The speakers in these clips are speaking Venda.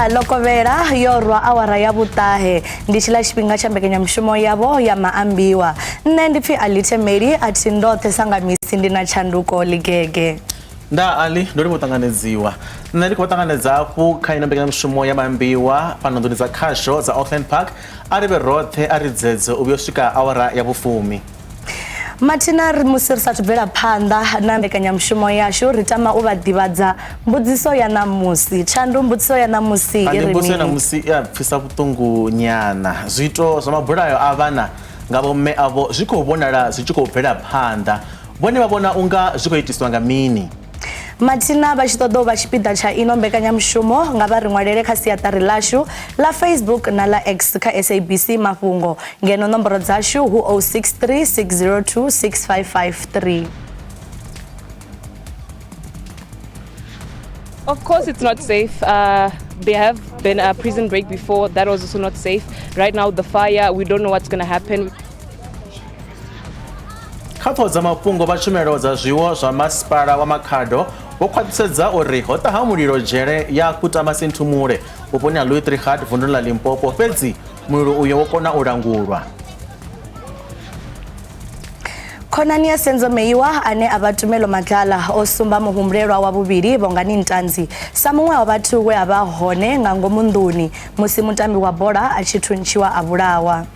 Nda ḽo kovhela yo rwa awara ya vhuṱahe ndi tshiḽa tshifhinga tsha mbekanyamushumo yavho ya maambiwa. Nṋe ndi pfi Ali Themeli a thi ndoṱhe sa nga misi ndi na tshanduko ḽigege. Nda Ali ndo livha u ṱanganedziwa. Nṋe ndi khou vha ṱanganedza hafhu kha ino mbekanyamushumo ya maambiwa fhano nḓuni dza khasho dza Auckland Park. A ri vhe roṱhe a ri dzedze u vhuya u swika awara ya vhufumi. Mathina ri musi ri sathu bvela phanḓa na mbekanyamushumo yashu ri tama u vha ḓivhadza mbudziso ya ṋamusi. Tshandu mbudziso ya ṋamusi i ri mbudziso ya mini? ṋamusi i a pfisa vhuṱungu nyana. Zwiito zwa mabulayo a vhana nga vhomme avho zwi khou vhonala zwi tshi khou bvela phanḓa. Vhone vha vhona u nga zwi khou itiswa nga mini? Mathina vha tshi ṱoḓa u vha tshipiḓa tsha ino mbekanyamushumo nga vha ri ṅwalele kha siaṱari ḽashu ḽa Facebook na ḽa X kha SABC Mafhungo ngeno nomboro dzashu hu 063 602 6553. Of course, it's not safe. There have been a prison break before. That was also not safe. Right now, the fire, we don't know what's going to happen. Kha ṱhoho dza mafhungo vha tshumelo dza zwiwo zwa masipala wa Makhado vho khwaṱhisedza uri ho ṱaha mulilo dzhele ya Kutama Sinthumule vhuponi ha Louis Trichardt vunduni ḽa Limpopo fhedzi mulilo uyo wo kona u langulwa. Khonani ya Senzo Meyiwa ane a vha Tumelo Madlala o sumba muhumbulelwa wa vhuvhili Bongani Ntanzi sa muṅwe wa vhathu we a vha hone nga ngomu nḓuni musi mutambi wa bola a tshi thuntshiwa a vhulawa.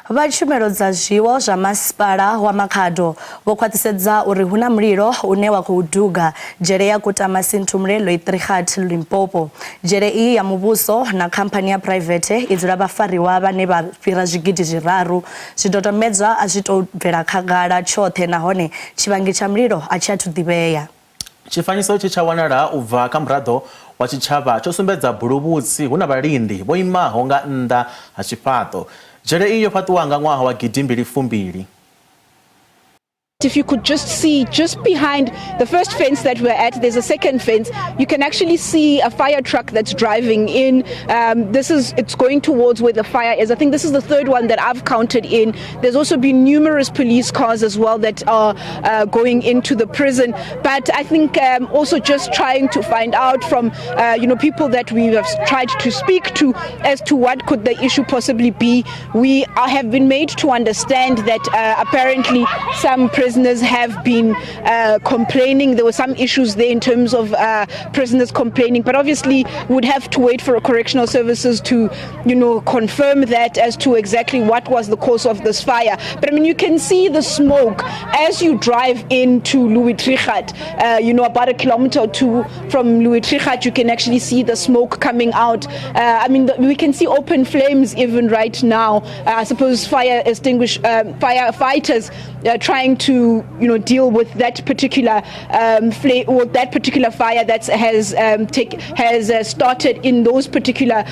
Vha tshumelo dza zwiwo zwa masipala wa Makhado vho khwaṱhisedza uri hu na mulilo une wa khou duga dzhele ya Kutama Sinthumule Loitrigat Limpopo. Dzhele iyi ya muvhuso na khamphani ya phuraivethe i dzula vhafariwa vhane vha fhira zwigidi zwiraru. Zwidodombedzwa a zwi tou bvela khagala tshoṱhe nahone tshivhangi tsha mulilo a tshi athu ḓivhea. Tshifanyiso tshe tsha wanala u bva kha muraḓo wa tshitshavha tsho sumbedza buluvhutsi hu na vhalindi vho imaho nga nnḓa ha tshifhaṱo. Dzhele iyi yo fhaṱiwa nga ṅwaha wa gidimbili fumbili. If you could just see just behind the first fence that we're at, there's a second fence. You can actually see a fire truck that's driving in. Um, It's going towards where the fire is. I think this is the third one that I've counted in. There's also been numerous police cars as well that are going into the prison. But I think also just trying to find out from people that we have tried to speak to as to what could the issue possibly be. We have been made to understand that apparently some prisoners have been complaining. There were some issues there in terms of prisoners complaining, but obviously would have to wait for correctional services to confirm that as to exactly what was the cause of this fire. But I mean, you can see the smoke as you drive into Louis Trichardt, about a kilometer or two from Louis Trichardt, you can actually see the smoke coming out. I mean, we can see open flames even right now. I suppose firefighters trying to deal with that particular flame or that particular fire that has take has started in those particular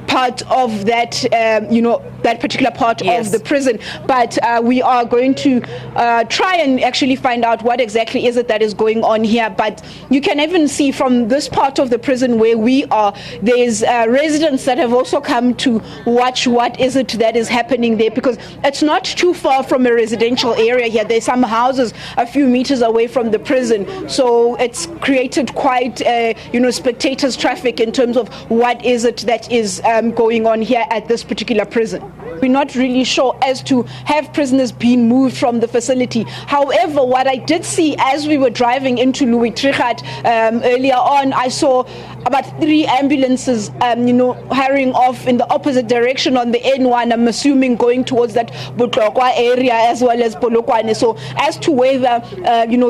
part of that you know that particular part of the prison. But we are going to try and actually find out what exactly is it that is going on here. But you can even see from this part of the prison where we are, there's residents that have also come to watch what is it that is happening there, because it's not too far from a residential area here. There's some houses a few meters away from the prison. So it's created quite spectators traffic in terms of what is it that is going on here at this particular prison. We're not really sure as to have prisoners been moved from the facility. However, what I did see as we were driving into Louis Trichardt earlier on, I saw about three ambulances hurrying off in the opposite direction on the N1. I'm assuming going towards that Botlokwa area as well as Polokwane. So as to whether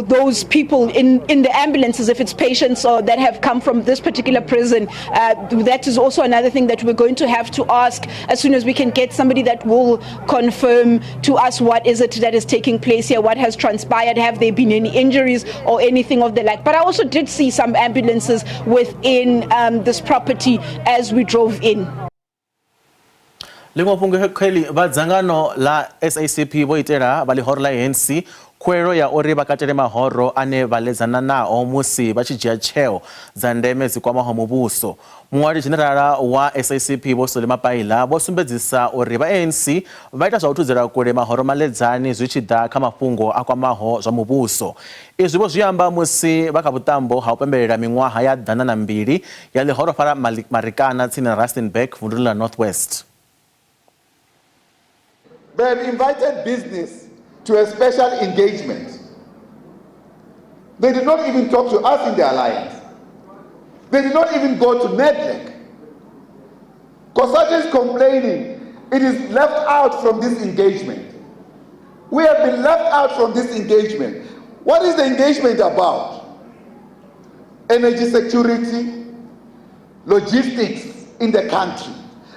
those people in the ambulances, if it's patients or that have come from this particular prison, that is also another thing that we're going to have to ask as soon as we can get somebody that will confirm to us what is it that is taking place here, what has transpired, have there been any injuries or anything of the like. But I also did see some ambulances within this property as we drove in. Ḽiṅwe fhungo kheli vha dzangano ḽa SACP vho itela vha ḽihoro ḽa ANC. khuwelelo ya uri vha katele mahoro ane vha ḽedzana nao musi vha tshi dzhia tsheo dza ndeme dzi kwamaho muvhuso. Muṅwali dzhenerala wa SACP Vho Solly Mapaila vho sumbedzisa uri vha ANC vha ita zwa u thudzela kule mahoro maḽedzani zwi tshi ḓa kha mafhungo a kwamaho zwa muvhuso. Izwi vho zwi amba musi vha kha vhuṱambo ha u pembelela miṅwaha ya 102 ya ḽihoro fhaḽa Marikana tsini na Rustenburg vunduni ḽa North West. They have invited business to a special engagement. They did not even talk to us in the alliance. They did not even go to NEDLAC. COSATU is complaining it is left out from this engagement. We have been left out from this engagement. What is the engagement about? Energy security, logistics in the country,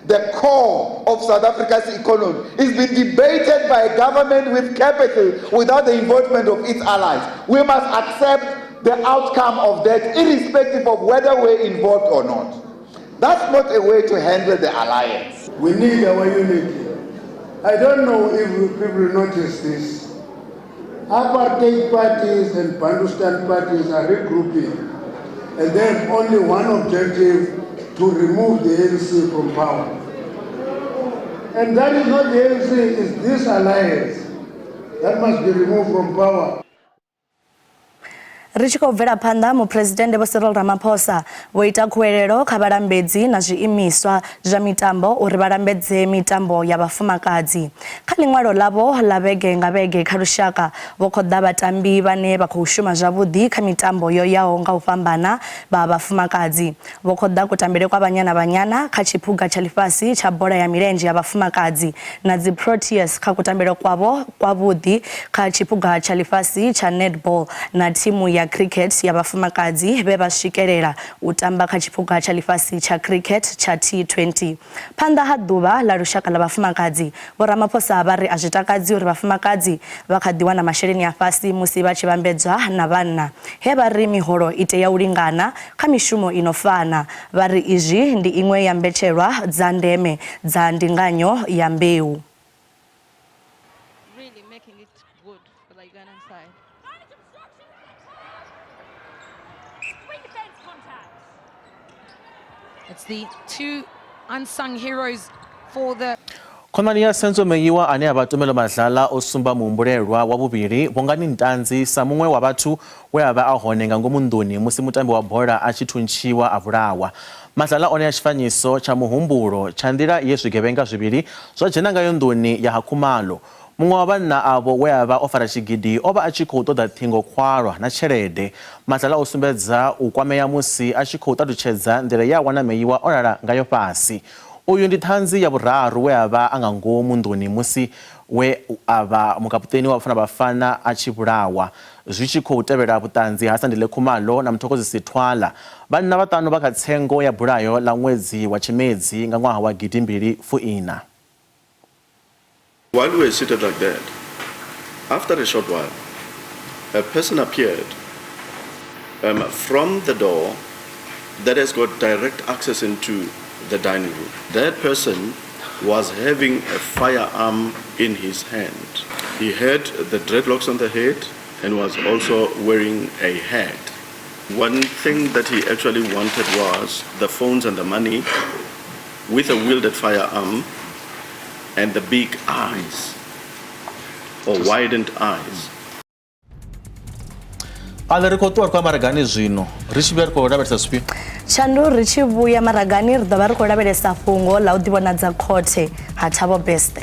the core of South Africa's economy, is being debated by a government with capital without the involvement of its allies. We must accept the outcome of that, irrespective of whether we're involved or not. That's not a way to handle the alliance. We need our unity. I don't know if people notice this. Apartheid parties and Bantustan parties are regrouping, and they have only one objective: to remove the ANC from power. And that is not the ANC, it's this alliance that must be removed from power. Ri tshi khou bvela phanḓa, Muphuresidennde Vho Cyril Ramaphosa vho ita khuwelelo kha vhalambedzi na zwiimiswa zwa mitambo uri vha lambedze mitambo ya vhafumakadzi. Kha ḽiṅwalo ḽavho ḽa vhege nga vhege kha lushaka, vho khoḓa vhatambi vhane vha khou shuma zwavhuḓi kha mitambo yo yaho nga u fhambana vha vhafumakadzi. Vho khoḓa kutambele kwa Banyana Banyana kha Tshiphuga tsha Ḽifhasi tsha Bola ya Milenzhe ya Vhafumakadzi na dzi Proteas kha kutambele kwavho kwavhuḓi kha Tshiphuga tsha Ḽifhasi tsha Netball na thimu ya Cricket ya Vhafumakadzi vhe vha swikelela u tamba kha Tshiphuga tsha Ḽifhasi tsha Cricket tsha T20. Phanḓa ha Ḓuvha ḽa Lushaka ḽa Vhafumakadzi, Vho Ramaphosa vha ri a zwi takadzi uri vhafumakadzi vha kha ḓi wana masheleni a fhasi musi vha tshi vhambedzwa na vhanna, he vha ri miholo i tea u lingana kha mishumo i no fana. Vha ri izwi ndi iṅwe ya mbetshelwa dza ndeme dza ndinganyo ya mbeu. Really making it good for the Ugandan side. It's the two unsung heroes for the Khonani ya Senzo Meyiwa ane a vha Tumelo Madlala o sumba muhumbulelwa wa vhuvhili Bongani Ntanzi sa muṅwe wa vhathu we a vha a hone nga ngomu nḓuni musi mutambi wa bola a tshi thuntshiwa a vhulawa. Madlala o ṋea tshifanyiso tsha muhumbulo tsha nḓila ye zwigevhenga zwivhili zwa dzhena ngayo nḓuni ya ha Khumalo. Muṅwe wa vhanna avho we a vha o fara tshigidi o vha a tshi khou ṱoḓa ṱhingo khwalwa na tshelede. Madlala o sumbedza u kwamea musi a tshi khou ṱalutshedza nḓila ye a wana Meyiwa o lala ngayo fhasi. Uyu ndi ṱhanzi ya vhuraru we a vha a nga ngomu nḓuni musi we a vha mukapuṱeni wa Bafana Bafana a tshi vhulawa. Zwi tshi khou tevhela vhuṱanzi ha Sandile Khumalo na Mthokozisi Thwala, vhanna vhaṱanu vha kha tsengo ya bulayo ḽa ṅwedzi wa Tshimedzi nga ṅwaha wa gidi mbili fu-iṋa. While we were seated like that, after a short while, a person appeared from the door that has got direct access into the dining room. That person was having a firearm in his hand. He had the dreadlocks on the head and was also wearing a hat. One thing that he actually wanted was the phones and the money with a wielded firearm and the big eyes or widened eyes. Ale ri khou ṱuwa ri khou ya maragani zwino ri tshi vhuya ri khou lavhelesa zwifhio Tshandu ri tshi vhuya maragani ri ḓo vha ri khou lavhelesa fhungo ḽa u ḓivhonadza khothe ha Thabo Bester.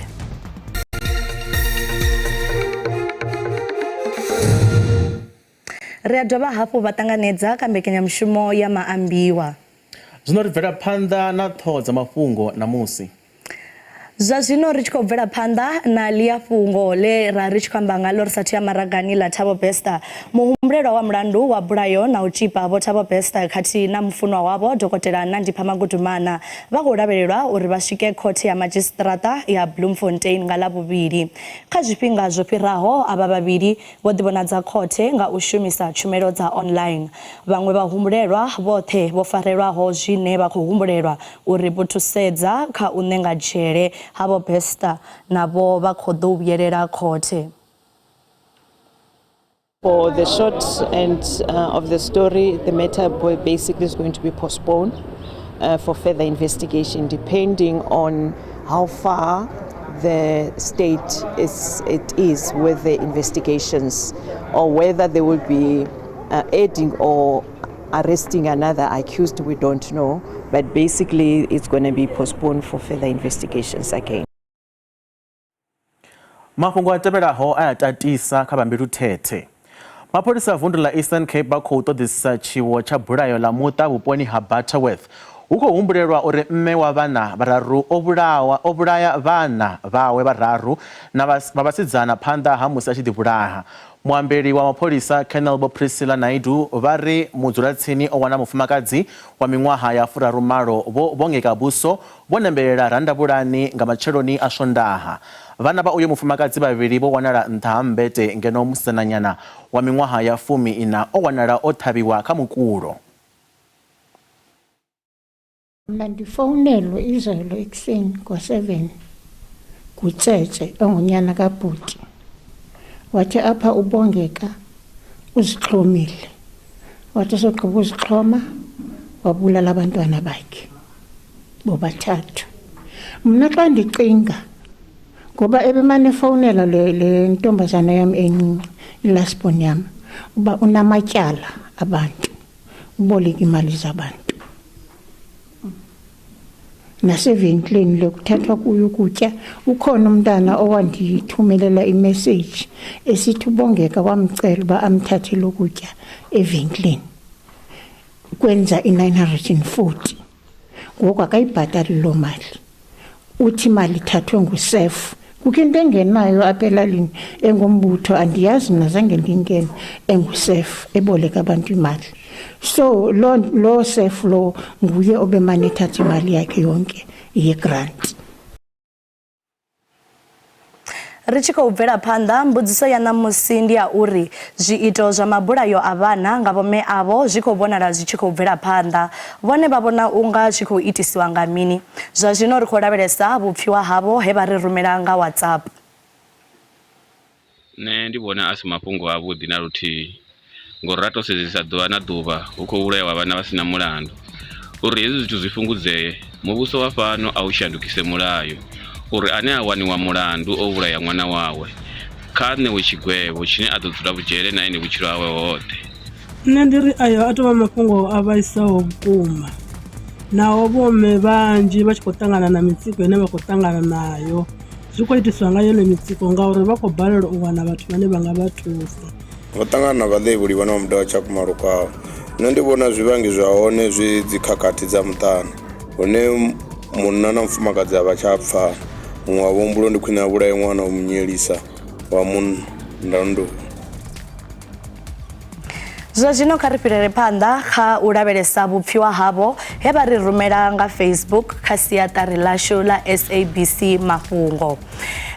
Ri a dovha hafhu vha ṱanganedza kha mbekanyamushumo ya maambiwa. Zwino ri bvela phanḓa na ṱhoho dza mafhungo ṋamusi. Zwa zwino ri tshi khou bvela phanḓa na ḽia fhungo ḽe ra ri tshi khou amba ngaḽo ri sathu ya maragani ḽa Thabo Bester. Muhumbulelwa wa mulandu wa bulayo na u tzhipa Vho Thabo Bester khathihi na mufunwa wavho Dokotela Nandipha Magudumana vha khou lavhelelwa uri vha swike khothe ya madzhisiṱiraṱa ya Bloemfontein nga Ḽavhuvhili. Kha zwifhinga zwo fhiraho avha vhavhili vho ḓivhonadza khothe nga u shumisa tshumelo dza online. Vhaṅwe vhahumbulelwa vhoṱhe vho farelwaho zwine vha khou humbulelwa uri vho thusedza kha u ṋenga dzhele ha Vho Bester navho vha khou ḓo vhuyelela khothe. For the short end of the story, the matter basically is going to be postponed for further investigation, depending on how far the state is, it is with the investigations, or whether they will be adding or arresting another accused, we don't know. But basically, it's going to be postponed for further investigations again. Mafhungo a tevhelaho a a tatisa kha vha mbilu thethe. Mapholisa a vundu ḽa Eastern Cape vha khou ṱoḓisisa tshiwo tsha bulayo ḽa muṱa vhuponi ha Butterworth. Hu khou humbulelwa uri mme wa vhana vhararu o vhulawa o vhulaya vhana vhawe vhararu na vha vhasidzana phanḓa ha musi a tshi ḓivhulaha. Muambeli wa mapholisa Colonel Vho Priscilla Naidu vha ri mudzulatsini o wana mufumakadzi wa miṅwaha ya 30 Vho Bongeka Buso vho nembelela Randavhulani nga matsheloni a Swondaha. Vhana vha uyo mufumakadzi vhavhili vho wanala nṱha ha mmbete ngeno musidzananyana wa miṅwaha ya 14 o wanala o ṱhavhiwa kha mukulo. Mna ndifowunelwe izolo ekuseni ngo-seven nguTsetse ongunyana kabhuti. Wathi apha uBongeka uzixhomile. Wathi esogqiba uzixhoma wabulala abantwana bakhe bobathathu. Mna xa ndicinga ngoba ebemane efowunela le, le ntombazana yam encinci i-last born yam uba unamatyala abantu uboleka imali zabantu nasevenkileni le kuthathwa kuyo ukutya ukhona umntana owandithumelela imeseji esithi ubongeka wamcela uba amthathele ukutya evenkileni kwenza i-940 ngoku akayibhatali loo mali uthi imali ithathwe ngusef kukho into engenayo apha elalini engumbutho andiyazi mna zange ndingene engusef eboleka abantu imali so lo, lo sef lo nguye obemane ethatha imali yakhe yonke yegranti Ri tshi khou bvela phanḓa, mbudziso ya ṋamusi ndi ya uri zwiito zwa mabulayo a vhana nga vhomme avho zwi khou vhonala zwi tshi khou bvela phanḓa. Vhone vha vhona u nga zwi khou itisiwa nga mini? Zwa zwino ri khou lavhelesa vhupfiwa havho he vha ri rumela nga WhatsApp. Nṋe ndi vhona a si mafhungo avhuḓi na luthihi ngori ra tou sedzesa ḓuvha na ḓuvha hu khou vhulaiwa vhana vha si na mulandu. Uri hezwi zwithu zwi fhungudzee muvhuso wa fhano a u shandukise mulayo uri ane a waniwa mulandu o vhulaya ṅwana wawe kha a ṋewe tshigwevho tshine a ḓo dzula vhudzhele na ene vhutshilo hawe hoṱhe. Nṋe ndi ri ayo a tou vha mafhungo a vhaisaho vhukuma naho vhomme vhanzhi vha tshi khou ṱangana na mitsiko ine vha khou ṱangana nayo zwi khou itiswa nga yone mitsiko ngauri vha khou balelwa u wana vhathu vhane vha nga vha thusa. Ro ṱangana na vhaḽeivhuli vhane vha mudavhi Tshakumalukaho. Nṋe ndi vhona zwivhangi zwa hone zwi dzikhakhathi dza muṱani hune munna na mufumakadzi a vha tsha pfana. Muṅwe wa vho humbula uri ndi khwine a vhulaye ṅwana u munyelisa wa munna. Ndau. Zwa zwino kha ri fhirele phanḓa kha u lavhelesa vhupfiwa havho he vha ri rumela nga Facebook kha siaṱari ḽashu ḽa SABC Mafhungo.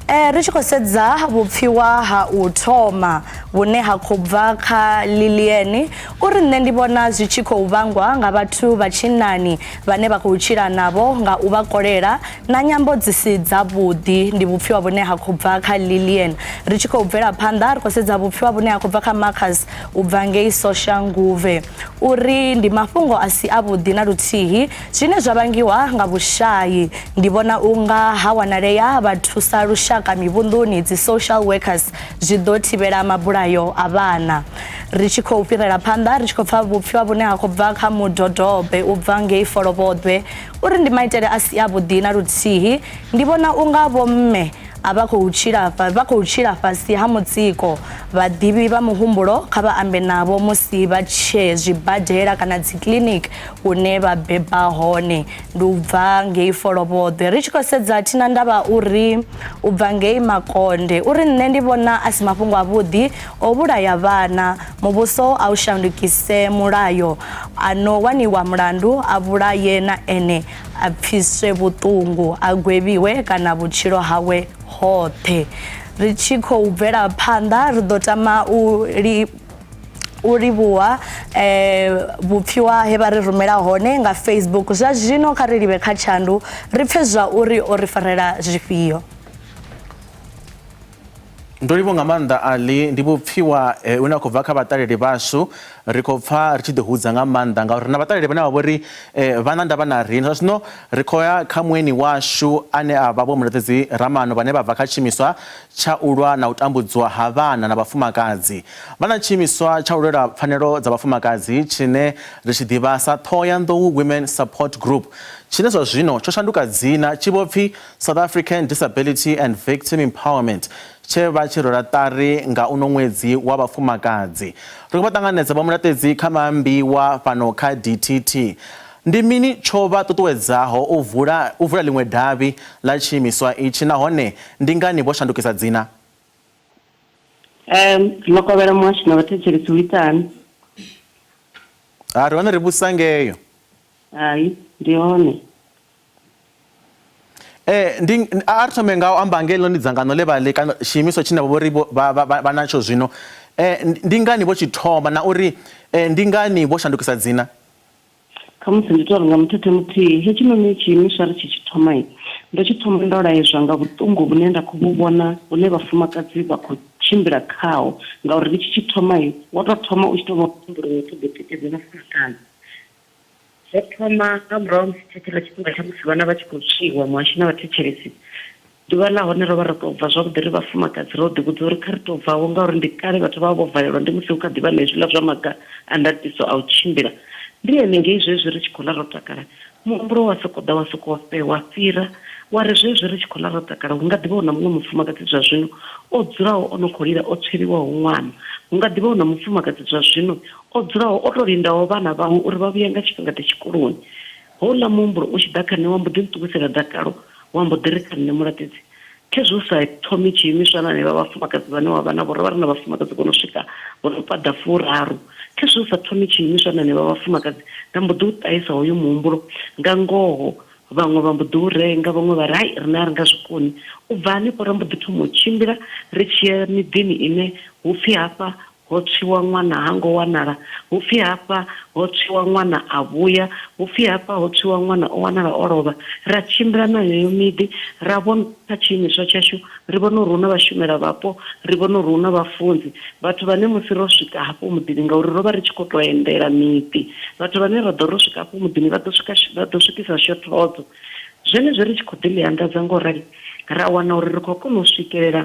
E, ri tshi khou sedza vhupfiwa ha u thoma vhune ha khou bva kha Lilian uri nṋe ndi vhona zwi tshi khou vhangwa nga vhathu vha tshinnani vhane vha khou tshila navho nga u vha kolela na nyambo dzi si dzavhuḓi. Ndi vhupfiwa vhune ha khou bva kha Lilian. Ri tshi khou bvela phanḓa ri khou sedza vhupfiwa vhune ha khou bva kha Marcus u bva ngei Soshanguve uri ndi mafhungo a si avhuḓi na luthihi zwine zwa vhangiwa nga vhushayi. Ndi vhona u nga ha wanalea vha thusa lushaka mivhunduni dzi social workers zwi ḓo thivhela mabulayo a vhana. Ri tshi khou fhirela phanḓa ri tshi khou pfa vhupfiwa vhune ha khou bva kha Mudodobe u bva ngei Folovhodwe uri ndi maitele a si avhuḓi na luthihi. Ndi vhona u nga vhomme a vha khou tshila vha khou tshila fhasi ha mutsiko. Vhaḓivhi vha muhumbulo kha vha ambe navho musi vha tshee zwibadela kana dzi clinic hune vha beba hone. Ndi u bva ngei Folovhodwe. Ri tshi khou sedza thina ndavha uri u bva ngei Makonde uri nṋe ndi vhona a si mafhungo avhuḓi o vhulaya vhana. Muvhuso a u shandukise mulayo, a no waniwa mulandu a vhulaye na ene a pfiswe vhuṱungu, a gwevhiwe kana vhutshilo hawe hoṱhe. Ri tshi khou bvela phanḓa ri ḓo tama u li u livhuwa eh, vhupfiwa he vha ri rumela hone nga Facebook. Zwa zwino kha ri livhe kha Tshandu ri pfe zwa uri o ri farela zwifhio. Ndo livhuwa nga maanḓa Ali, ndi vhupfiwa eh, une a khou bva kha vhaṱaleli vhashu. Ri khou pfa ri tshi ḓihudza nga maanḓa ngauri na vhaṱaleli vhane vha vhori eh, vha na ndavha na riṋe. Zwa zwino ri khou ya kha mueni washu ane a vha Vho Mulatedzi Ramano vhane vha bva kha tshiimiswa tsha u lwa na u tambudzwa ha vhana na vhafumakadzi. Vha na tshiimiswa tsha u lwela pfanelo dza vhafumakadzi tshine ri tshi ḓivha sa Ṱhohoyanḓou Women Support Group tshine zwa zwino tsho shanduka dzina tshi vho pfi South African Disability and Victim Empowerment tshe vha tshi rwela ṱari nga uno ṅwedzi wa vhafumakadzi. Ri khou vha ṱanganedza Vho Mulaṱedzi kha maambiwa fhano kha DTT. Ndi mini tsho vha ṱuṱuwedzaho u vula u vula ḽiṅwe davhi ḽa tshiimiswa itshi nahone ndi ngani vho shandukisa dzina? Ḽo kovhela muhasho na vhathetshelesi u itani? Ha ri hone ri vhusa ngeyo. Hai, ndi hone. Eh, ndi a ri thome nga u amba nga heḽo ndi dzangano ḽe vha ḽi kana tshiimiswa tshine vha vhori vha vha vha natsho zwino. Eh, ndi ngani vho tshi thoma na uri eh, ndi ngani vho shandukisa dzina? Khamusi ndi tou ri nga muthethe muthihi, hetshinoni tshiimiswa ri tshi tshi thoma, ndo tshi thoma ndo laedzwa nga vhuṱungu vhune nda khou vhu vhona vhune vhafumakadzi vha khou tshimbila khaho ngauri ndi tshi tshi thoma, wo tou thoma u tshi tou vha muhumbulo wa u ṱoḓa u tikedza vhafumakadzi. Zwo thoma nga murahu ha musi tsha tshifhinga tsha musi vhana vha tshi khou tswiwa muhasho na vhathetshelesi. Ḓuvha ḽa hone ro vha ro tou bva zwavhuḓi ri vhafumakadzi ro ḓivhudza uri kha ri tou bvavho ngauri ndi kale vhathu vha vha vho valelwa ndi musi hu kha ḓi vha na hezwiḽa zwa maga a ndaṱiso a u tshimbila. Ndi henengei zwezwi ri tshi khou ḽa ro takala muhumbulo wa sokou ḓa wa sokou fhe wa fhira wa ri zwezwi ri tshi khou ḽa ro takala hu nga ḓi vha hu na muṅwe mufumakadzi zwa zwino o dzulaho o no khou lila o tsweliwaho ṅwana. Hu nga ḓi vha hu na mufumakadzi zwa zwino o dzulaho o tou lindaho vhana vhawe uri vha vhuye nga tshifhinga-ḓe tshikoloni. Houḽa muhumbulo u tshi ḓa kha nṋe wa mbo ḓi nṱuwisela dakalo, wa mbo ḓi ri kha nṋe, Mulaṱedzi, khezwi u sa thomi tshiimiswa na henevha vhafumakadzi vhane wa vha navho? Ro vha ri na vhafumakadzi vho no swika vho no paḓa furaru. Khezwi u sa thomi tshiimiswa na henevha vhafumakadzi? Nda mbo ḓi u ṱahisa hoyu muhumbulo. Nga ngoho, vhaṅwe vha mbo ḓi u renga, vhaṅwe vha ri, Hai, riṋe a ri nga zwi koni. U bva hanefho ra mbo ḓi thoma u tshimbila ri tshi ya miḓini ine hu pfi hafha Ho tswiwa ṅwana ha ngo wanala, hu pfi hafha ho tswiwa ṅwana a vhuya, hu pfi hafha ho tswiwa ṅwana o wanala o lovha. Ra tshimbila na yeneyo miḓi, ra vhona kha tshiimiswa tshashu, ri vhona uri hu na vhashumela vhapo, ri vhona uri hu na vhafunzi, vhathu vhane musi ro swika hafho muḓini, ngauri ro vha ri tshi khou tou endela miḓi, vhathu vhane ra ḓo ro swika hafho muḓini vha ḓo swika vha ḓo swikisa shothodzo. Zwenezwi ri tshi khou ḓi ḽi anḓadza ngo rali, ra wana uri ri khou kona u swikelela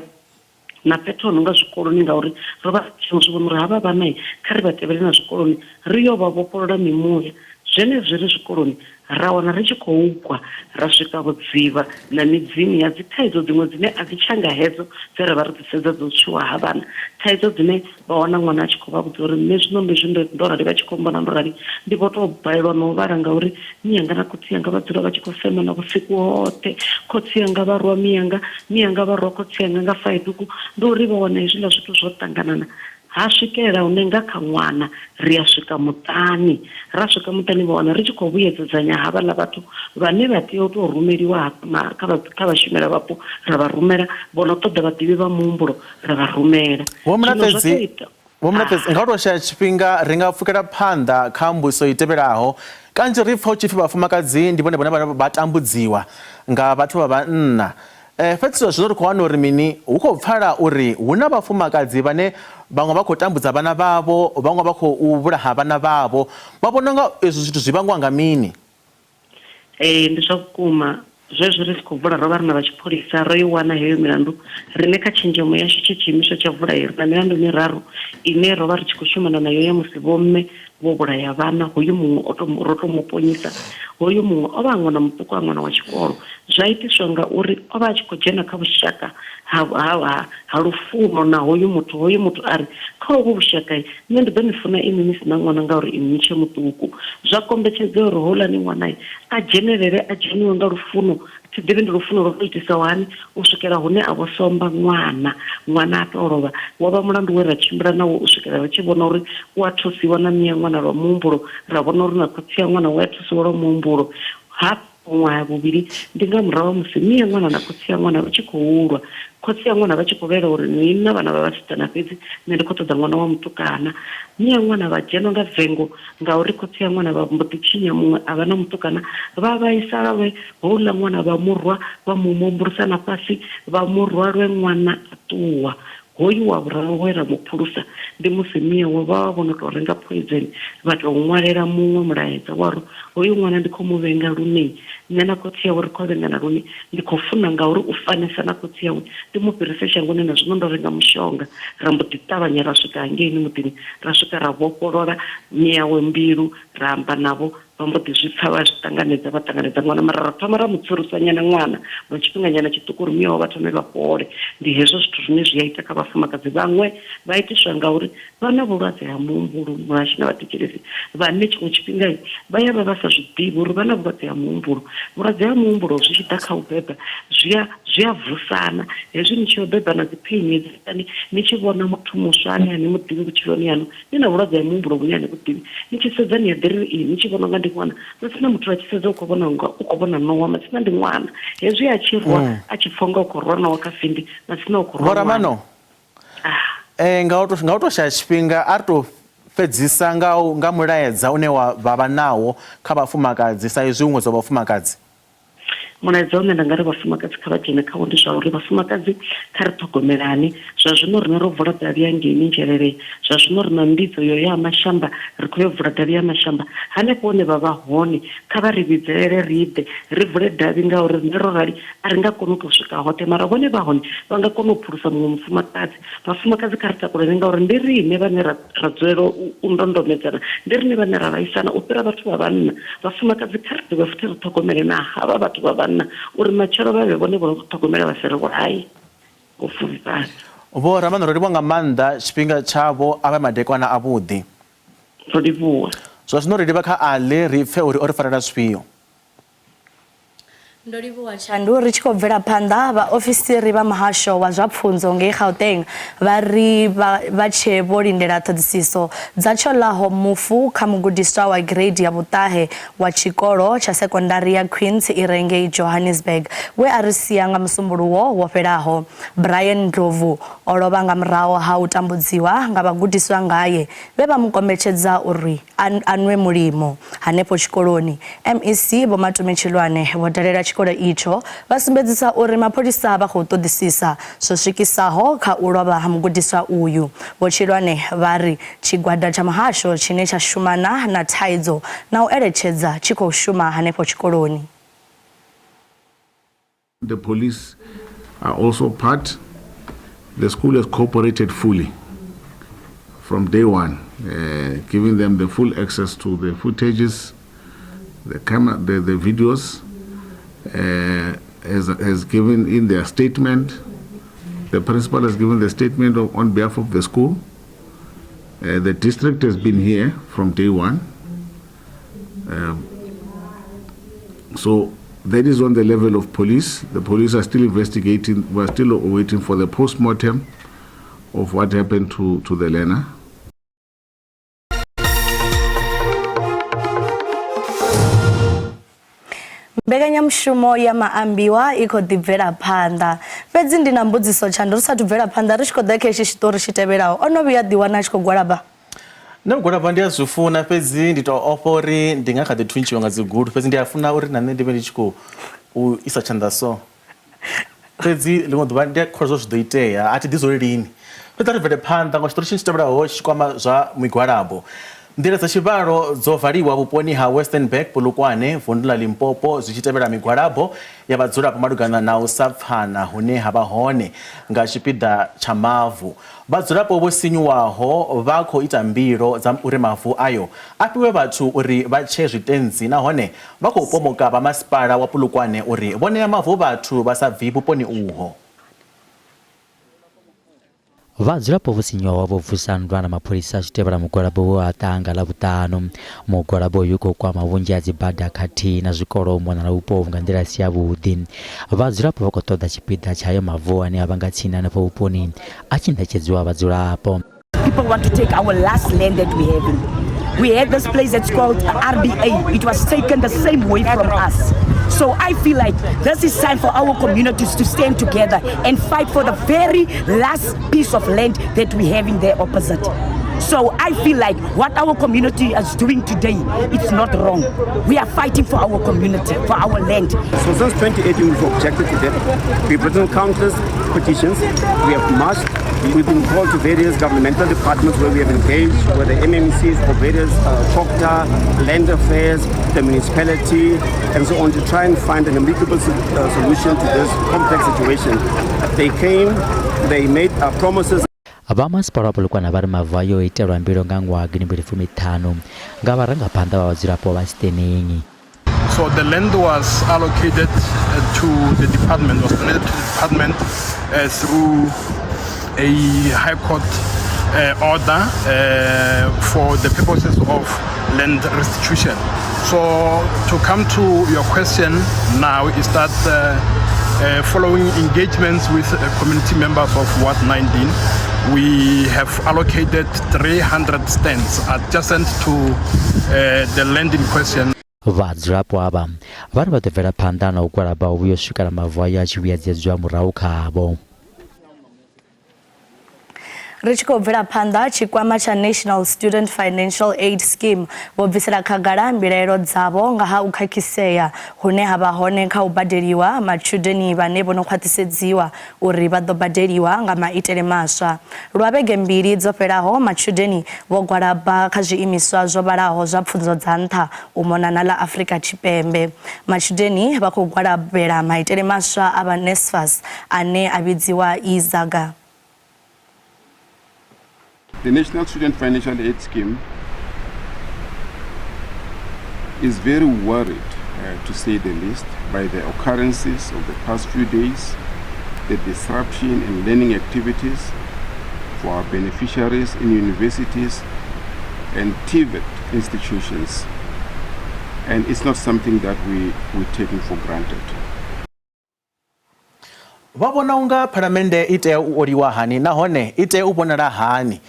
na fhethu ho no nga zwikoloni ngauri ro vha ri tshi zwi vhona uri havha vhana kha ri vha tevhele na zwikoloni ri yo vha vhofholola mimuya. Zwenezwi ri zwikoloni ra wana ri tshi khou gwa ra swika vhudzivha na midzini ya dzi thaidzo dziṅwe dzine a dzi tsha nga hedzo dze ra vha ri dzi sedza dzo tswiwa ha vhana, thaidzo dzine vha wana ṅwana a tshi khou vha vhudza uri nṋe zwino ndi zwi ndo rali vha tshi khou mbona ndo rali ndi vho tou balelwa na u vhala ngauri miyanga na khotsi anga vha dzula vha tshi khou semana vhusiku hoṱhe khotsi anga vha rwa miyanga miyanga vha rwa khotsi anga nga faiduku ndi uri vha wana hezwiḽa zwithu zwo ṱanganana ha swikelela hune nga kha ṅwana ri a swika muṱani ra swika muṱani vha wana ri tshi khou vhuyedzedzanya havhaḽa vhathu vhane vha tea u tou rumeliwa kha vhashumela vhapo ra vha rumela vho no ṱoḓa vhaḓivhi vha muhumbulo ra vha rumela Vho Mulatedzi, Vho Mulatedzi, nga u tou shaya tshifhinga ri nga pfukela phanḓa kha mbudziso i tevhelaho. Kanzhi ri pfa hu tshi pfi vhafumakadzi ndi vhone vhane vha tambudziwa nga vhathu vha vhanna. Eh, fhedzi zwa zwino ri khou wana uri mini hu khou pfala uri hu na vhafumakadzi vhane vhaṅwe vha khou tambudza vhana vhavho, vhaṅwe vha khou vhulaha vhana vhavho. Vha vhona unga ezwi zwithu zwi vhangwa nga mini? Ee, ndi zwa vhukuma. Zwezwi ri tshi khou vula ro vha ri na vha tshipholisa, ro i wana heyo milandu. Riṋe kha tshenzhemo yashu tshe tshiimiswa tsha vula ri na milandu miraru ine ro vha ri tshi khou shumana nayo ya musi vhomme vho vhulaya vhana, hoyu muṅwe o tou ro tou mu ponyisa, hoyu muṅwe o vha a ṅwana muṱuku a ṅwana wa tshikolo. Zwa itiswa ngauri o vha a tshi khou dzhena kha vhushaka ha ha ha lufuno na hoyu muthu, hoyu muthu a ri, Kha hovhu vhushaka Nṋe ndi ḓo ni funa inwi ni si na ṅwana ngauri inwi ni tshe muṱuku. Zwa kombetshedzea uri houḽani ṅwana a dzhenelele, a dzheniwe nga lufuno, thi ḓivhi ndi lufuno lwo tou itisaho hani, u swikela hune a vho somba ṅwana, ṅwana a tou lovha. Wa vha mulandu we ra tshimbila nawo u swikela ri tshi vhona uri u a thusiwa na mme a ṅwana lwa muhumbulo, ra vhona uri na khotsi a ṅwana u a thusiwa lwa muhumbulo. Hafhu ṅwaha vhuvhili ndi nga murahu ha musi mme a ṅwana na khotsi a ṅwana vha tshi khou lwa, khotsi a ṅwana vha tshi khou lwela uri ni na vhana vha vhasidzana fhedzi nṋe ndi khou ṱoḓa ṅwana wa mutukana. Mme a ṅwana vha dzhenwa nga vengo ngauri khotsi a ṅwana vha mbo ḓi tshinya muṅwe a vha na mutukana, vha vhaisala lwe houḽa ṅwana vha mu rwa vha mu mumbulusa na fhasi vha mu rwa lwe ṅwana a ṱuwa. Hoyu wa vhuraru we ra mu phulusa ndi musi mme awe vha vha vho no tou renga phoizeni vha tou ṅwalela muṅwe mulaedza wa ri, Hoyu ṅwana ndi khou mu vhenga lune nṋe na khotsi awe ri khou vhengana lune ndi khou funa ngauri u fanesa na khotsi awe ndi mu fhirise shangoni na zwino ndo renga mushonga. Ra mbo ḓi ṱavhanya ra swika hangeini muḓini ra swika ra vhofholola mme awe mbilu ra amba navho Vha mbo ḓi zwi pfa vha zwi ṱanganedza, vha ṱanganedza ṅwana. Mara ra thoma ra mu tsurusanyana ṅwana lwa tshifhinganyana tshiṱuku uri mme awe vha thome vha fhole. Ndi hezwo zwithu zwine zwi a ita kha vhafumakadzi. Vhaṅwe vha itiswa ngauri vha na vhulwadze ha muhumbulo, muhashi na vhathetshelesi vhane tshiṅwe tshifhinga vha ya vha vha sa zwi ḓivhi uri vha na vhulwadze ha muhumbulo. Vhulwadze ha muhumbulo zwi tshi ḓa kha u beba zwi a zwi a vusana. Hezwi ni tshi yo beba na dzi pheini hedzilani ni tshi vhona muthu muswa ane a ni mu ḓivhi vhutshiloni haṋu, Ni na vhulwadze ha muhumbulo vhune a ni vhu ḓivhi. Ni tshi sedza ni a ḓi ri ii ni tshi vhona unga ndi ṅwana. Matsina muthu a tshi sedza u khou vhona unga u khou vhona ṋowa, matsina ndi ṅwana. Hezwi a tshi rwa a tshi pfa unga u khou rwa ṋowa kha findi, matsina u khou rwa Vho ṅwana. Ramano, nga u to nga u tou shaya tshifhinga a ri tou fhedzisa nga nga mulaedza une wa vha vha nawo kha vhafumakadzi sa izwi hu ṅwedzi wa vhafumakadzi. Mulaedza une nda nga ri vhafumakadzi kha vha dzhene khawo ndi zwa uri vhafumakadzi kha ri ṱhogomelane. Zwa zwino riṋe ro vula davhi hangeini Nzhelele, zwa zwino ri na mbidzo yo ya ha Mashamba, ri khou yo vula davhi ha Mashamba. Hanefho hune vha vha hone kha vha ri vhidzelele ri ḓe ri vule davhi ngauri riṋe ro rali a ri nga koni u tou swika hoṱhe mara vhone vha hone vha nga kona u phulusa muṅwe mufumakadzi. Vhafumakadzi kha ri takulane ngauri ndi riṋe vhane ra ra dzulela u ndondomedzana ndi riṋe vhane ra vhaisana u fhira vhathu vha vhanna. Vhafumakadzi kha ri dovhe futhi ri ṱhogomele na havha vhathu vha vhanna uri matshelo vha vhe vhone vho no ri ṱhogomela vha si ri vhulaye. Ngo pfufhifhadza. Vho Ramano ro livhuwa nga maanḓa tshifhinga tshavho a vhe madekwana avhuḓi. Ro livhuwa. Zwa zwino ri livha kha Ali ri pfe uri o ri farela zwifhio. Ndo livhuwa Tshandu. Ri tshi khou bvela phanḓa, vhaofisiri vha muhasho wa zwa pfunzo ngei Gauteng vha ri vha tshe vho lindela ṱhoḓisiso dza tsho ḽaho mufu kha mugudiswa wa gireidi ya vhuṱahe wa tshikolo tsha sekondari ya Queens i re ngei Johannesburg we a ri sia nga Musumbuluwo wo fhelaho. Brian Ndlovu o lovha nga murahu ha u tambudziwa nga vhagudiswa ngae vhe vha mu kombetshedza uri a nwe mulimo hanefho tshikoloni. MEC Vho Matome Tshilwane vho dalela tshikolo itsho vha sumbedzisa uri mapholisa vha khou ṱoḓisisa zwo swikisaho kha u lovha ha mugudiswa uyu. Vho Tshilwane vha ri tshigwada tsha muhasho tshine tsha shumana na thaidzo na u eletshedza tshi khou shuma hanefho tshikoloni. The police are also part. The school has cooperated fully from day one, giving them the full access to the footages, the camera, the videos, has given in their statement. The principal has given the statement on behalf of the school. The district has been here from day one. So that is on the level of police. The police are still investigating. We're still waiting for the post-mortem of what happened to the learner. Mbekanyamushumo ya maambiwa i khou ḓi bvela phanḓa. Fhedzi ndi na mbudziso Tshando ri sathu bvela phanḓa ri tshi khou ḓa kha hetshi tshiṱori tshi tevhelaho. O no vhuya ḓiwana a tshi khou gwalaba? Nṋe u gwalaba ndi a zwi funa fhedzi ndi tou ofha uri ndi nga kha ḓi thuntshiwa nga dzigulu fhedzi ndi a funa uri na nṋe ndi vhe ndi tshi khou u isa tshanḓa so. Fhedzi ḽiṅwe ḓuvha ndi a kholwa zwa zwi ḓo itea a thi ḓi zwori lini. Fhedzi a ri bvele phanḓa nga tshiṱori tshine tshi tevhelaho tshi kwama zwa migwalabo. Nḓila dza tshivhalo dzo valiwa vhuponi ha Westenburg, Polokwane, vundu ḽa Limpopo zwi tshi tevhela migwalabo ya vhadzulapo malugana na u sa pfana hune ha vha hone nga tshipiḓa tsha mavu. Vhadzulapo vho sinyuwaho vha khou ita mbilo dza uri mavu ayo a fhiwe vhathu uri vha tshe zwitentsi nahone vha khou pomoka vha masipala wa Polokwane uri vho ṋea mavu vhathu vha sa bvi vhuponi uho. Vhadzulapo vho sinyuwaho vho vusa nndwa na mapholisa zwi tevhela mugwalabo we wa ṱaha nga Ḽavhuṱanu. Mugwalabo uyu u khou kwama vhunzhi ha dzibada khathihi na zwikolo u mona na vhupo uvhu nga nḓila i si yavhuḓi. Vhadzulapo vha khou ṱoḓa tshipiḓa tsha ayo mavu ane a vha nga tsini hanefho vhuponi a tshi ṋetshedziwa vhadzulapo. People want to take our last land that we have. We had this place that's called RBA. It was taken the same way from us. So I feel like this is time for our communities to stand together and fight for the very last piece of land that we have in there opposite. So I feel like what our community is doing today, it's not wrong. We are fighting for our community, for our land. So since 2018, we've objected to that. We've written countless petitions. We have marched. We've been called to various governmental departments where we have engaged with the MMCs for various COGTA, land affairs, the municipality, and so on to try and find an amicable solution to this complex situation. They came, they made promises. Vha masipala wa Polokwane vha ri mavu ayo o itelwa mbilo nga ṅwaha gidimbili fumi ṱhanu nga vharangaphanḓa vha vhadzulapo vha Steneng. So the land was allocated to the department, was donated to the department through a High Court order for the purposes of land restitution. So to come to your question now is that following engagements with community members of Ward 19, we have allocated 300 stands adjacent to the land in question. Vhadzulapo avha vha ri vha ḓo bvela phanḓa na u gwalaba u vhuya u swikela mavu ayo a tshi vhuyedzedzwa murahu khavho. Ri tshi khou bvela phanḓa, tshikwama tsha National Student Financial Aid Scheme vho bvisela khagala mbilaelo dzavho nga ha u khakhisea hune ha vha hone kha u badeliwa matshudeni vhane vho no khwaṱhisedziwa uri vha ḓo badeliwa nga maitele maswa. Lwa vhege mbili dzo fhelaho, matshudeni vho gwalaba kha zwiimiswa zwo vhalaho zwa pfunzo dza nṱha u mona na ḽa Afrika Tshipembe. Matshudeni vha khou gwalabela maitele maswa a vha NSFAS ane a vhidziwa e-Zaga. The National Student Financial Aid Scheme is very worried, to say the least, by the occurrences of the past few days, the disruption in learning activities for our beneficiaries in universities and TVET institutions. And it's not something that we're taking for granted. Vha vhona unga phalamennde i tea u oliwa hani nahone i tea u vhonala hani?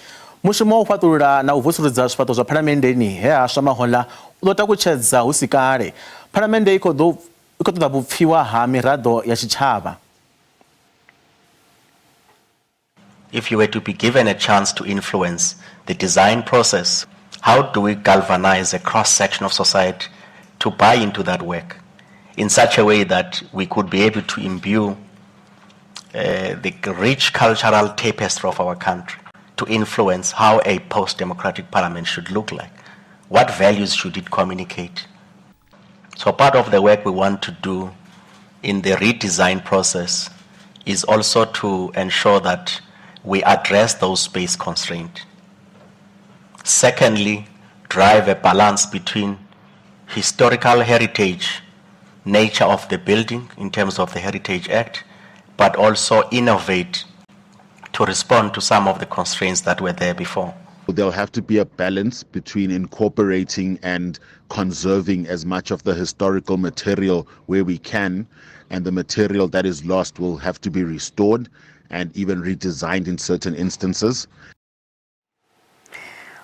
Mushumo wa u fhaṱulula na u vusuludza zwifhaṱo zwa phalamenndeni he ha swa mahoḽa u ḓo takutshedza hu si kale. Phalamennde i khou ṱoḓa vhupfiwa ha miraḓo ya tshitshavha. If you were to be given a chance to influence the design process, how do we galvanize a cross-section of society to buy into that work in such a way that we could be able to imbue the rich cultural tapestry of our country to influence how a post-democratic parliament should look like? What values should it communicate? So part of the work we want to do in the redesign process is also to ensure that we address those space constraints. Secondly, drive a balance between historical heritage, nature of the building in terms of the Heritage Act, but also innovate to respond to some of the constraints that were there before. There'll have to be a balance between incorporating and conserving as much of the historical material where we can, and the material that is lost will have to be restored and even redesigned in certain instances.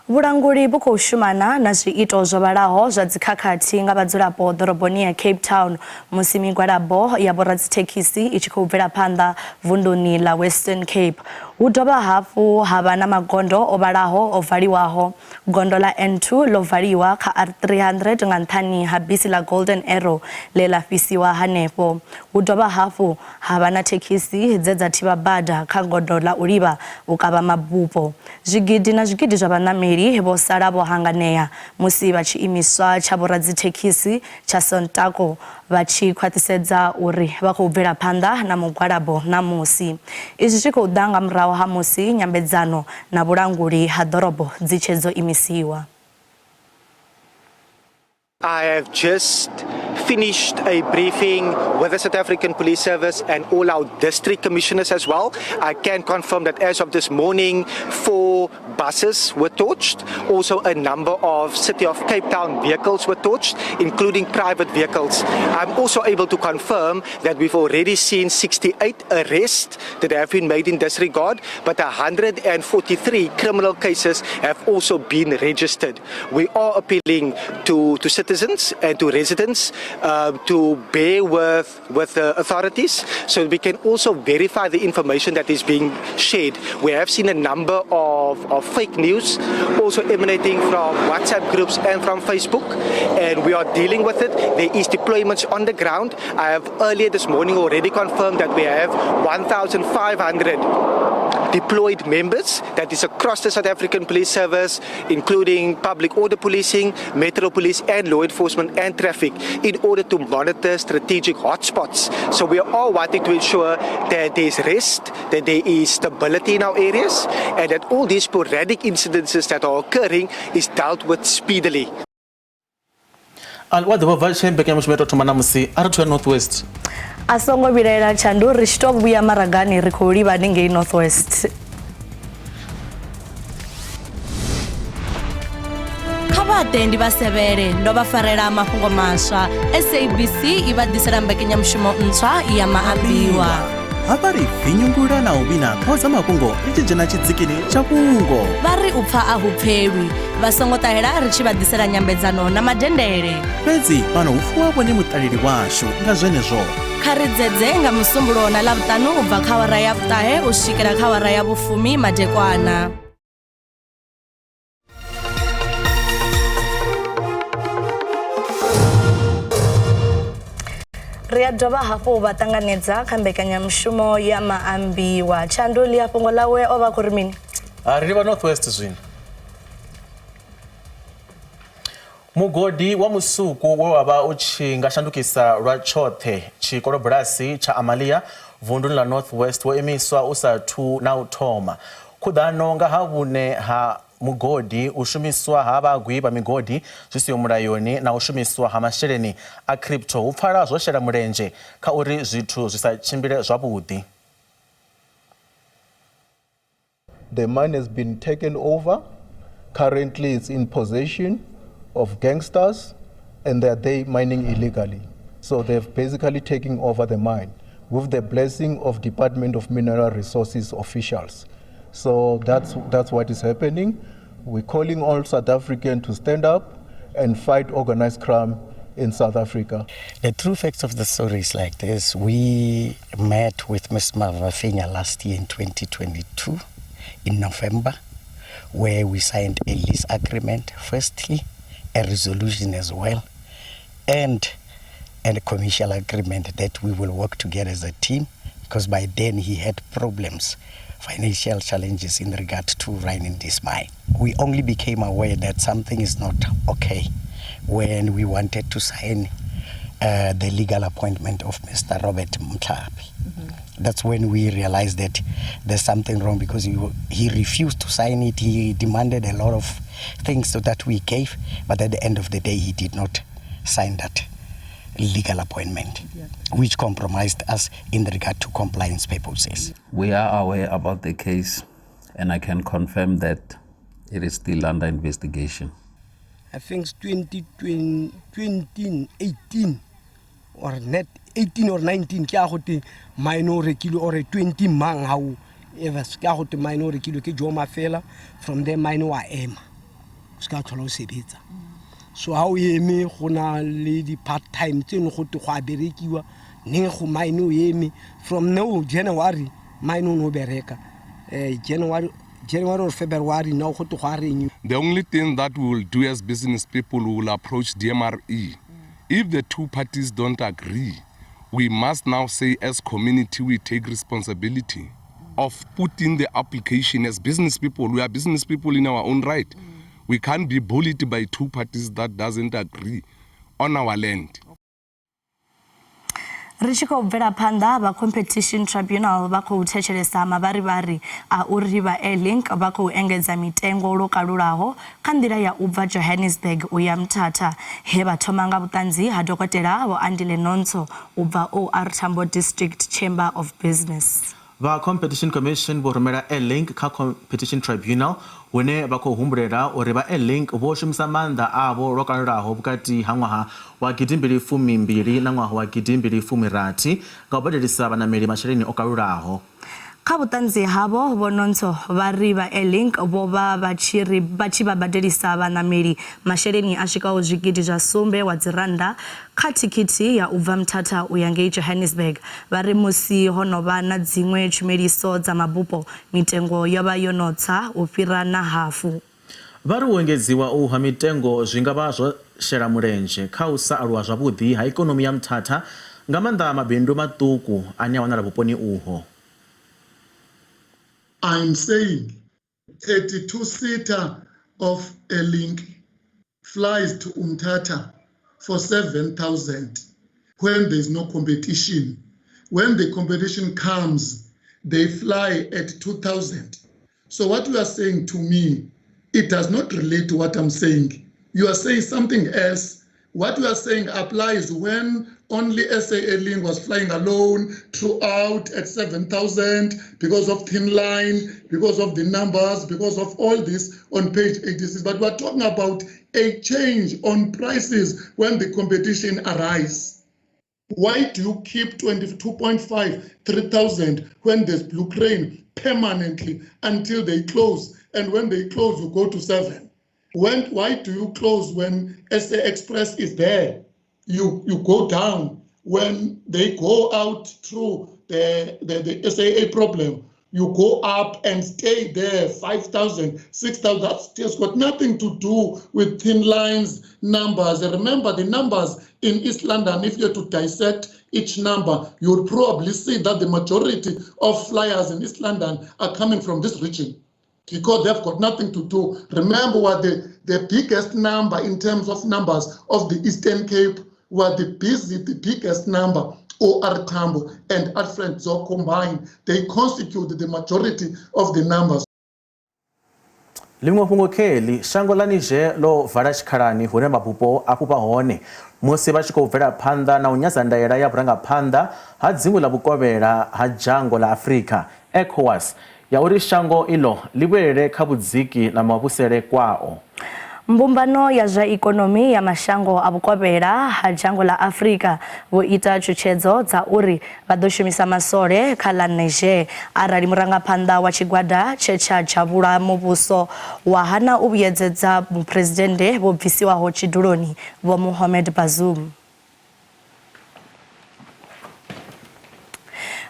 Vhulanguli vhu khou shumana na zwiito zwo vhalaho zwa dzikhakhathi nga vhadzulapo ḓoroboni ya Cape Town musi migwalabo ya vhoradzithekhisi i tshi khou bvela phanḓa vunduni ḽa Western Cape. Hu dovha hafhu ha vha na magondo o vhalaho o valiwaho. Gondo ḽa N2 ḽo valiwa kha R300 nga nṱhani ha bisi ḽa Golden Arrow ḽe ḽa fhisiwa hanefho. Hu dovha hafhu ha vha na thekhisi dze dza thivha bada kha gondo ḽa u livha vhukavha mabufho. Zwigidi na zwigidi zwa vhaṋameli vho sala vho hanganea musi vha tshiimiswa tsha vhoradzithekhisi tsha Santaco vha tshi khwaṱhisedza uri vha khou bvela phanḓa na mugwalabo ṋamusi. Izwi zwi khou ḓa nga murahu ha musi nyambedzano na vhulanguli ha ḓorobo dzi tshe dzo imisiwa. I have just finished a briefing with the South African Police Service and all our district commissioners as well. I can confirm that as of this morning, 4 buses were torched. Also, a number of City of Cape Town vehicles were torched, including private vehicles. I'm also able to confirm that we've already seen 68 arrests that have been made in this regard, but 143 criminal cases have also been registered. We are appealing to citizens and to residents to bear with the authorities so we can also verify the information that is being shared. We have seen a number of fake news also emanating from WhatsApp groups and from Facebook, and we are dealing with it. There is deployments on the ground. I have earlier this morning already confirmed that we have 1,500 deployed members that is across the South African Police Service, including public order policing, metro police, and law enforcement and traffic, in order to monitor strategic hotspots. So we are all wanting to ensure that there is rest, that there is stability in our areas, and that all these sporadic incidences that are occurring is dealt with speedily. Wa ḓivha bva tshe mbekanyamushumo ya tou thoma ṋamusi a ri thu ya North West. A songo vhilaela Tshandu, ri tshi tou vhuya maragani ri khou livha haningei North West. Kha vha ḓe ndi vha sevhele, ndo vha farela mafhungo maswa. SABC i vha ḓisela mbekanyamushumo ntswa ya maambiwa. Hafha ri vinyungula na u vhina ṱhoho dza mafhungo ri tshi dzhena tshidzikini tsha fhungo. Vha ri u pfa a hu pfelwi. Vha songo ṱahela ri tshi vha ḓisela nyambedzano na madendele. Fhedzi fhano hu fuwa vhone muṱaleli washu, nga zwenezwo. Kha ri dzedze nga Musumbulowo na Ḽavhuṱanu u bva kha awara ya vhuṱahe u swikela kha awara ya vhufumi madekwana. Ri a dovha hafhu vha ṱanganedza kha mbekanyamushumo ya maambiwa. Tshandu ḽi fhungo ḽawe o vha khou ri mini? Ri livha North West zwino. Mugodi wa musuku we wa vha u tshi nga shandukisa lwa tshoṱhe tshikolobulasi tsha Amalia vunduni ḽa North West wo imiswa u sa thu na u thoma. Khuḓano nga ha vhune ha mugodi, u shumiswa ha vhagwi vha migodi zwi siho mulayoni na u shumiswa ha masheleni a crypto hu pfala zwo shela mulenzhe kha uri zwithu zwi sa tshimbile zwavhuḓi. The mine has been taken over. Currently it's in possession of gangsters and they are there mining illegally. So they've basically taken over the mine with the blessing of Department of Mineral Resources officials. So that's what is happening. We're calling all South Africans to stand up and fight organized crime in South Africa. The true facts of the story is like this. We met with Ms. Mafinya last year in 2022 in November, where we signed a lease agreement, firstly, a resolution as well, and a commercial agreement that we will work together as a team, because by then he had problems, financial challenges in regard to running this mine. We only became aware that something is not okay when we wanted to sign the legal appointment of Mr. Robert Mtlapi. That's when we realized that there's something wrong, because he refused to sign it. He demanded a lot of things so that we gave, but at the end of the day, he did not sign that legal appointment, which compromised us in regard to compliance purposes. We are aware about the case, and I can confirm that it is still under investigation. I think it's 2018 or net 18 or 19, ke a gote mine o rekilwe, or 20 mang ha o ever, ke a gote mine o rekilwe ke Joe Mafela. From there mine wa ema, o se ka tlhola o sebetsa. So ha o eme go na le di part time tse no gote go a berekiwa neng go mine o eme. From now January mine o no bereka, January or February now go to go a reng. The only thing that we will do as business people, we will approach DMRE. If the two parties don't agree, we must now say as community we take responsibility of putting the application as business people. We are business people in our own right. We can't be bullied by two parties that doesn't agree on our land. Ri tshi khou bvela phanḓa, vha Competition Tribunal vha khou thetshelesa mavharivhari a uri vha Airlink vha khou engedza mitengo lwo kalulaho kha nḓila ya u bva Johannesburg u ya Mthatha, he vha thoma nga vhuṱanzi ha dokotela Vho Andile Nonso u bva OR Tambo District Chamber of Business. Vha Competition Commission vho rumela Airlink kha Competition Tribunal, hune vha khou humbulela uri vha Airlink vho shumisa maanḓa avho lwo kalulaho vhukati ha ṅwaha wa gidimbili fumi mbili na ṅwaha wa gidimbili fumi rathi nga u badelisa vhanameli masheleni o kalulaho. Kha vhuṱanzi havho, Vho Nonso vha ri vha Airlink vho vha vha tshi ri vha tshi vha badelisa vhanameli masheleni a swikaho zwigidi zwa sumbe wa dzirannda kha thikhithi ya u bva Mthatha u ya ngei Johannesburg. Vha ri musi ho no vha na dziṅwe tshumeliso dza mabupo, mitengo yo vha yo no tsa u fhira na hafu. Vha ri u engedziwa uhu ha mitengo zwi nga vha zwo shela mulenzhe kha u sa aluwa zwavhuḓi ha ikonomi ya Mthatha, nga maanḓa mabindu maṱuku ane a wanala vhuponi uho. I'm saying 32-seater of Airlink flies to Umtata for 7,000 when there's no competition. When the competition comes, they fly at 2,000. So what you are saying to me, it does not relate to what I'm saying. You are saying something else. What you are saying applies when only SA Airlink was flying alone throughout at 7,000 because of thin line, because of the numbers, because of all this on page 86. But we're talking about a change on prices when the competition arises. Why do you keep 22.5, 3,000 when there's Blue Crane permanently until they close? And when they close, you go to 7. Why do you close when SA Express is there? You go down. When they go out through the SAA problem, you go up and stay there, 5,000, 6,000. That's just got nothing to do with thin lines, numbers. Remember, the numbers in East London, if you were to dissect each number, you would probably see that the majority of flyers in East London are coming from this region because they've got nothing to do. Remember what the biggest number in terms of numbers of the Eastern Cape were the biggest number, O.R. Tambo and Alfred Nzo combined. They constitute the majority of the numbers. Ḽiṅwe fhungo kheḽi shango ḽa Niger ḽo vala tshikhalani hune mabupo a fhufha hone musi vha tshi khou bvela phanḓa na u nyadza ndaela ya vhurangaphanḓa ha dzingu ḽa vhukovhela ha dzhango ḽa Afrika ECOWAS ya uri shango iḽo ḽi vhuelele kha vhudziki na mavhusele kwao. Mbumbano ya zwa ikonomi ya mashango a vhukovhela ha dzhango ḽa Afrika vho ita tshutshedzo dza uri vha ḓo shumisa masole kha ḽa Niger arali murangaphanḓa wa tshigwada tshe tsha dzhavhula muvhuso wa hana u vhuyedzedza muphuresidennde vho bvisiwaho tshiduloni Vho Mohamed Bazoum.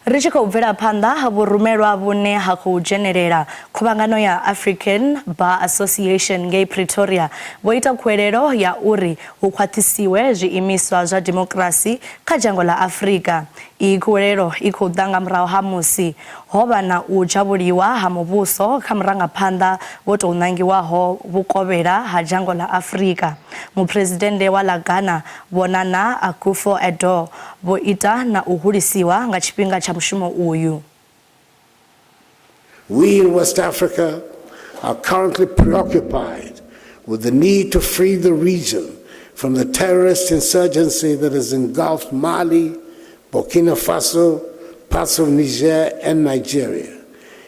Ri tshi khou bvela phanḓa vhurumelwa vhune ha khou dzhenelela khuvhangano ya African Bar Association ngei Pretoria vho ita khuwelelo ya uri hu khwaṱhisiwe zwiimiswa zwa dimokirasi kha dzhango ḽa Afrika. Iyi khuwelelo i khou ḓa nga murahu ha musi ho vha na u dzhavhuliwa ha muvhuso kha murangaphanḓa vho tou ṋangiwaho vhukovhela ha dzhango ḽa Afrika. Muphuresidennde wa ḽa Ghana Vho Nana Akufo-Addo vho ita na u hulisiwa nga tshifhinga tsha mushumo uyu. We in West Africa are currently preoccupied with the need to free the region from the terrorist insurgency that has engulfed Mali, Burkina Faso, parts of Niger and Nigeria,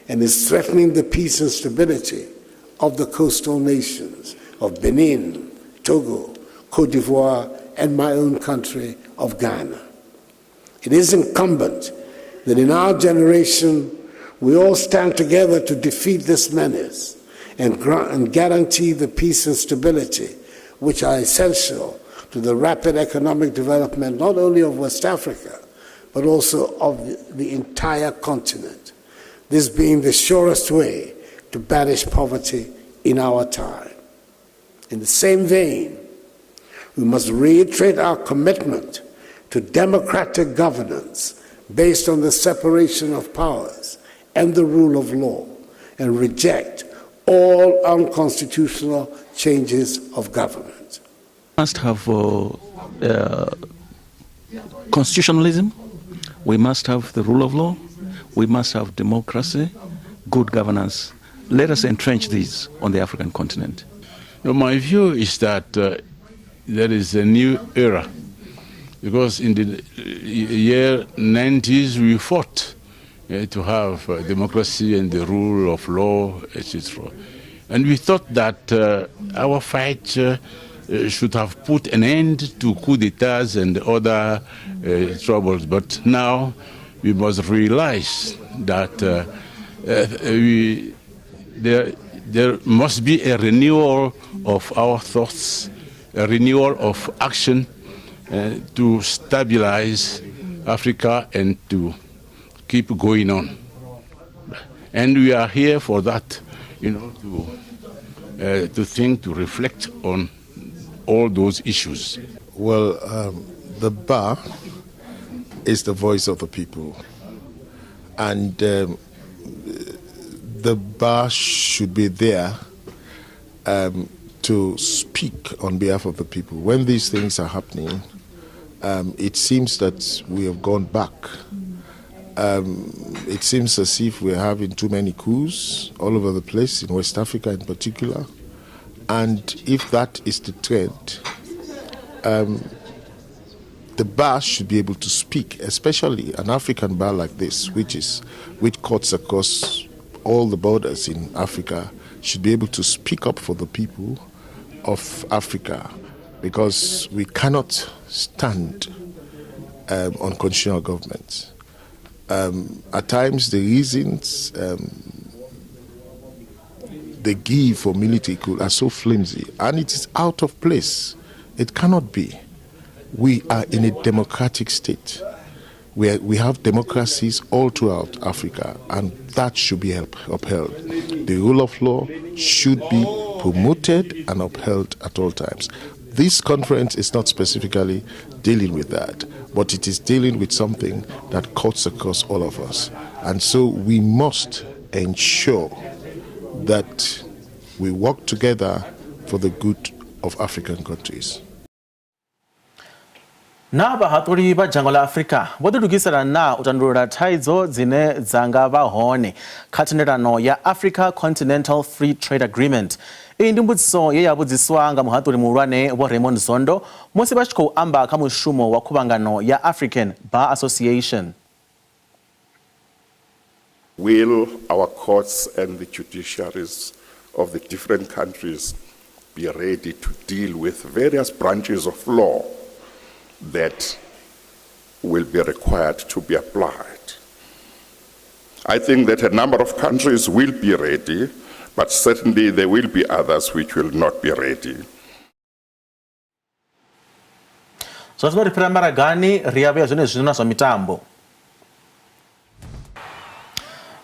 and is threatening the peace and stability of the coastal nations of Benin, Togo, Cote d'Ivoire, and my own country of Ghana. It is incumbent that in our generation we all stand together to defeat this menace and guarantee the peace and stability which are essential to the rapid economic development not only of West Africa, but also of the entire continent, this being the surest way to banish poverty in our time. In the same vein, we must reiterate our commitment to democratic governance based on the separation of powers and the rule of law, and reject all unconstitutional changes of government. We must have constitutionalism, we must have the rule of law, we must have democracy, good governance. Let us entrench these on the African continent. No, my view is that there is a new era, because in the year 90s we fought to have democracy and the rule of law, etc. And we thought that our fight should have put an end to coup d'etats and other troubles. But now we must realize that there must be a renewal of our thoughts, a renewal of action to stabilize Africa and to keep going on. And we are here for that, to think, to reflect on all those issues. The bar is the voice of the people. And The bar should be there to speak on behalf of the people. When these things are happening, it seems that we have gone back. It seems as if we're having too many coups all over the place, in West Africa in particular. And if that is the trend, the bar should be able to speak, especially an African bar like this, which cuts across all the borders in Africa, should be able to speak up for the people of Africa, because we cannot stand unconstitutional governments. At times, the reasons they give for military coup are so flimsy, and it is out of place. It cannot be. We are in a democratic state. We have democracies all throughout Africa, and that should be upheld. The rule of law should be promoted and upheld at all times. This conference is not specifically dealing with that, but it is dealing with something that cuts across all of us. And so we must ensure that we work together for the good of African countries. Na vhahaṱuli vha dzhango ḽa Afrika vho ḓilugisela na u tandulula thaidzo dzine dza nga vha hone kha thendelano ya Africa Continental Free Trade Agreement. Iyi ndi mbudziso ye ya vhudziswa nga muhaṱuli muhulwane Vho Raymond Zondo musi vha tshi khou amba kha mushumo wa khuvhangano ya African Bar Association. Will our courts and the judiciaries of the different countries be ready to deal with various branches of law that will be required to be applied? I think that a number of countries will be ready, but certainly there will be others which will not be ready. Zwa zwino ri fhira maragani ri ya vhuya zwenezwino na zwa mitambo.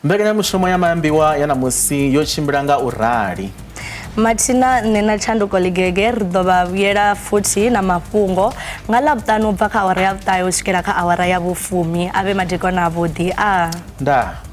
Mbekanyamushumo ya maambiwa ya ṋamusi yo tshimbila nga u rali. Mathina nṋe na Tshanduko Ligege ri ḓo vha vhuyela futhi na mafhungo nga Ḽavhuṱanu u bva kha awara ya vhuṱahe u swikela kha awara ya vhufumi. A vhe madekwana avhuḓi a. Ndaa.